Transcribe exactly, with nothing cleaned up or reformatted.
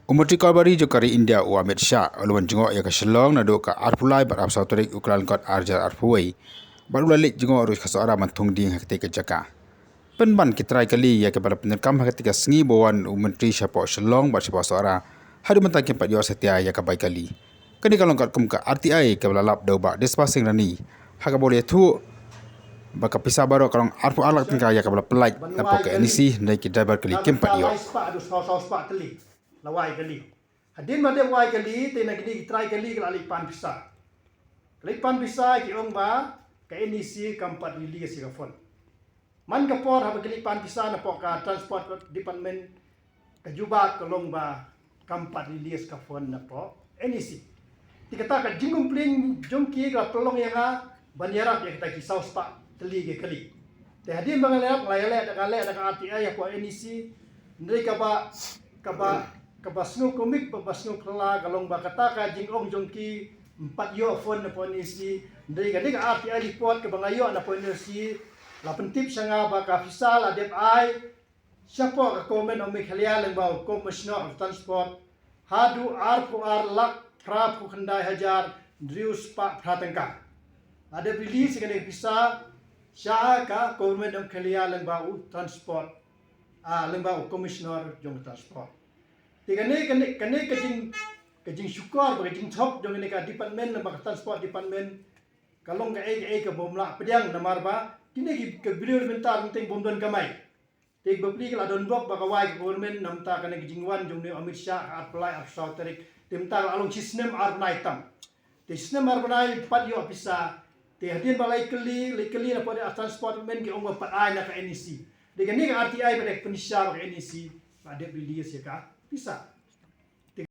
U Myntri Karbari jong ka ri India u Amit Shah u la wan jngoh ïa ka Shillong naduh ka arphew lai bad arphew saw tarik u Kyllalyngkot arhajar arphew wei bad u la leit jngoh ruh ka Sohra ban thung dieng ha katei ka jaka. Pynban ki trai kali ïa kiba la pyndonkam ha katei ka sngi ba wan u Myntri shapoh Shillong bad shapoh Sohra haduh mynta kim pat ïoh satia ïa ka bai kali. Kane ka long katkum ka R T I kaba la lap da u Bah Dispur Singh Rani ha kaba u la ïathuh ba ka pisa baroh ka long arphew ar lak tyngka ïa kaba la pyllait napoh ka N E C hynrei ki driver kali kim pat ïoh. Lai spah haduh saw saw spah tylli la wai kali. Hadien ba dep wai kali te na kine ki trai kali ki la leit pan pisa. Ki leit pan pisa ki ong ba ka N E C kam pat release ïa ka fund. Man ka por haba ki leit pan pisa napoh ka Transport Department, ka jubab ka long ba kam pat release ka fund napoh N E C. Te kata ka jingcomplain jong ki ka la pynlong ïa nga ban ïarap ïa kita ki saw spah tylli ki kali. Te hadien ba nga la ïarap, nga la ïaleh da, nga la leh da ka R T I hapoh N E C. Hynrei kaba, kaba, kaba sngewkhmih bad ba sngewphylla ka long ba kata ka jingong jong ki, ym pat ïoh fund napoh N E C. Hynrei kane ka R T I report kaba nga ïoh napoh N E C la pyntip sha nga ba ka pisa la dep ai shapoh ka Government of Meghalaya lyngba u Commissioner of Transport haduh arphew ar lak phraphew khyndai hajar hynriew spah phra tyngka. La dep release ïa kane ka pisa sha ka Government of Meghalaya lyngba u Transport, ah, lyngba u Commissioner jong Transport. Te kane, kane, kane ka jing, ka jingshukor bad ka jingthok jong kane ka department lyngba ka Transport Department ka long kaei kaei kaba ym lah pdiang namar ba kine ki, ki briew mynta teng bym don kamai. Te bapli ka la don bok ba ka wai ka government namar kane ka jingwan jong u Amit Shah ha arphew lai arphew saw tarik. Te mynta ka la long shi snem ar bnai tam. Te snem ar bnai pat ïoh pisa. Te hadien ba la kylli, la kylli napoh Transport Department ki ong ba pat ai na ka N E C. Te kane ka R T I ba dei ka pynshai ba ka N E C ba dep release ïa ka pisa.